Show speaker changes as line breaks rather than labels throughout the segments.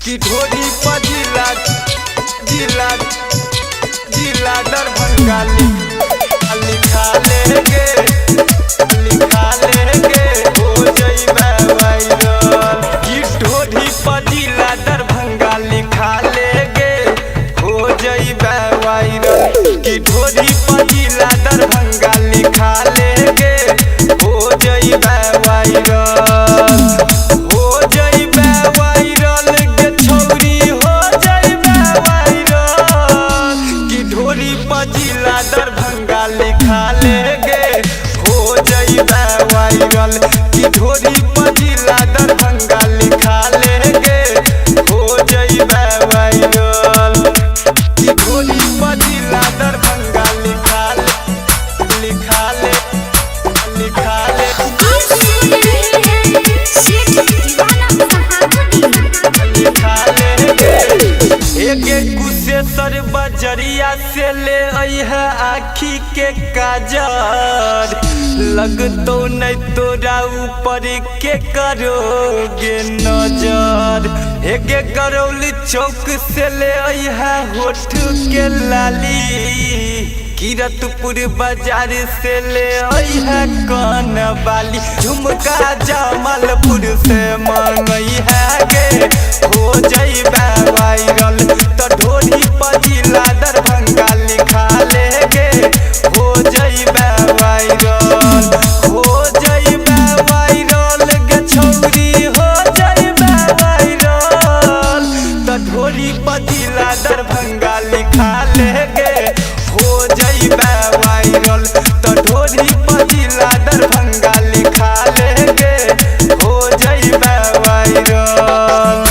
कि ढोरी पर जिला जिला जिला दरभंगा लिखा लेंगे, लिखा लेंगे, हो जइबे वायरल। कि ढोरी पर जिला दरभंगा लिखा लेंगे, हो जइबे वायरल। कि ढोरी पर जिला दरभंगा लिखा लेंगे, हो जइबे वायरल। हो जइबे वायरल गे छौरी, हो जइबे वायरल। कि ढोरी पर जिला दरभंगा लिखा लेंगे, हो जइबे वायरल। कि ढोरी पर जिला दरभंगा लिखा लेंगे, हो जइबे वायरल। कि ढोरी पर जिला दरभंगा लिखा ले, लिखा ले, लिखा ले, लिखा लेंगे। एगे कुशेश्वर बजरिया से ले अइहे आखी के काजर, लगतो नहीं तोरा ऊपर के करोगे नजर। एगे करौली चौक से ले अइहे होठ के लाली, किरतपुर बाजार से ले अइहे कान बाली। झुमका जमालपुर से मंगई है गे, हो जइबे वायरल। त ढोरी पर जिला दरभंगा लिखा लेगे, हो जइबे वायरल। हो जइबे वायरल गे छौरी, हो जइबे वायरल। त ढोरी पर जिला दरभंगा लिखा लेगे, हो जइबे वायरल। त ढोरी पर जिला दरभंगा लिखा लेगे, हो जइबे वायरल।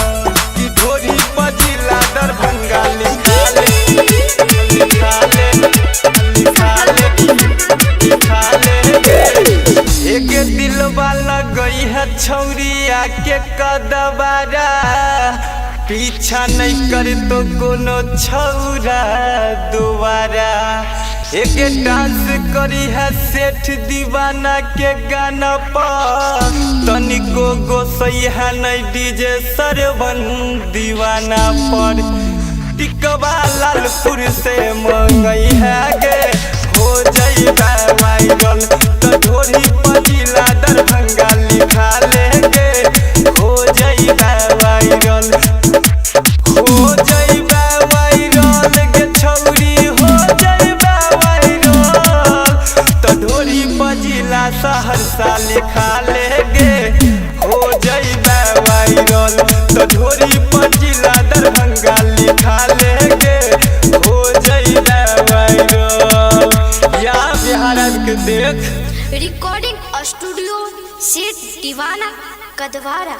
कि ढोरी पर जिला दरभंगा लिखा ले, लिखा ले, लिखा ले, लिखा लेगे। एक दिलवा लगई है छौरिया के कदबारा, पीछा नहीं कर तो कोनो छौरा दोबारा। एक डांस करी है सेठ दीवाना के गाना पर, तनिको गोसई है नहीं डीजे सरवन दीवाना पर। टिकवा लालपुर से मंगई है गे, हो जइबे वायरल। त ढोरी पर जिला दरभंगा लिखा लेगे, हो जइबे वायरल। हो जइबे वायरल गे छौरी, हो जइबे वायरल। त ढोरी पर जिला सहरसा लिखा लेगे, हो जइबे वायरल। त ढोरी पर जिला दरभंगा लिखा लेगे, हो जइबे वायरल। या बिहार के देख।
रिकॉर्डिंग स्टूडियो सेठ दीवाना कदवारा।